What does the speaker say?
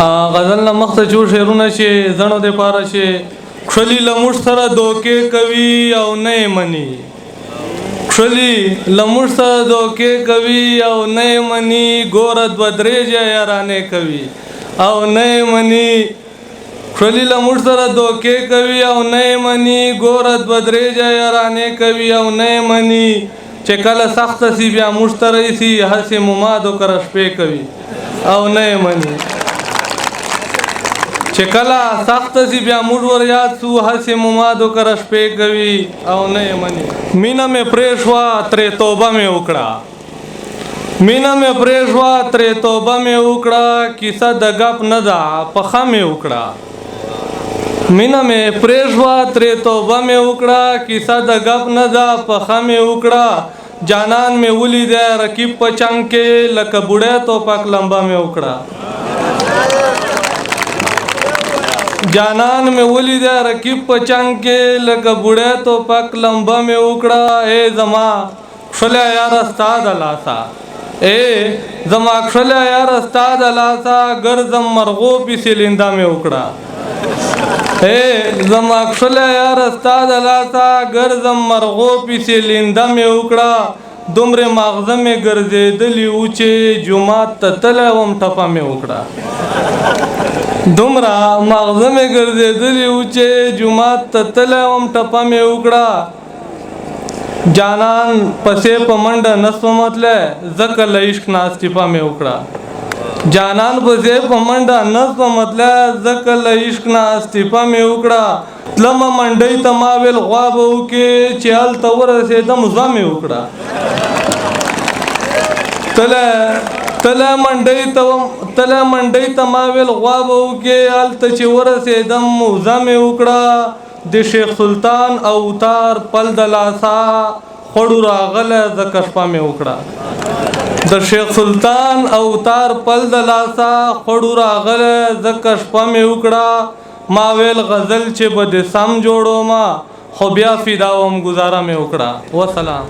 غزل نه مخته چې شعرونه چې زنو د پاره چې کښلي له موږ سره دوکې کوي او نه یې مني، کښلي له موږ سره دوکې کوي او نه یې مني، ګوره دوه درې ځایه یارانې کوي او نه یې مني. کښلي له موږ سره دوکې کوي او نه یې مني، ګوره دوه درې ځایه یارانې کوي او نه یې مني. چې کله سخته سي بیا موږ ته راسي، هسې ممادو کره شپې کوي او نه یې مني. چې کله سخته سي بیا موږ ور یاد سو، هسې ممادو کره شپې کوي او نه یې مني. مینه مې پرې شوه ترې توبه مې وکړه، مینه مې پرې شوه ترې توبه مې وکړه، کیسه د ګپ نه ده پخه مې وکړه. مینه مې پرې شوه ترې توبه مې وکړه، کیسه د ګپ نه ده پخه مې وکړه. جانان مې ولیدی رقیب په چنګ کې، لکه بوډی توپک لمبه مې وکړه. جانان مې ولیدی رقیب په چنګ کې، لکه بوډی توپک لمبه مې وکړه. ای زما کښلی یاره ستا د لاسه، ای زما کښلی یاره ستا د لاسه، ګرځم مرغو پسې لینده مې وکړه. ای زما کښلی یاره ستا د لاسه، ګرځم مرغو پسې لینده مې وکړه. دومره ماغزه مې ګرځېدلي وو چې جومات ته تللی وم ټپه مې وکړه. دومره ماغزه مې ګرځېدلي وو چې جومات ته تللی وم ټپه مې وکړه. جانان پسې په منډه نه سوم تللی، ځکه له عشق نه استعفا مې وکړه. جانان پسې په منډه نه سوم تللی، ځکه له عشق نه استعفا مې وکړه. تلمه منډۍ ته ما ویل غوا به وکې، چې هلته ورسېدم زه مې وکړه. تله منډۍ ته تله منډۍ ته ما ویل غوا به وکې، هلته چې ورسېدم وزه مې وکړه. د شیخ سلطان او تار پل د لاسا خړو راغله، ځکه شپه مې وکړه. د شیخ سلطان او تار پل د لاسا خړو راغله، ځکه شپه مې وکړه. ما ویل غزل چې به د سم جوړو ما، خو بیا فدا وم ګزاره مې وکړه. وسلام.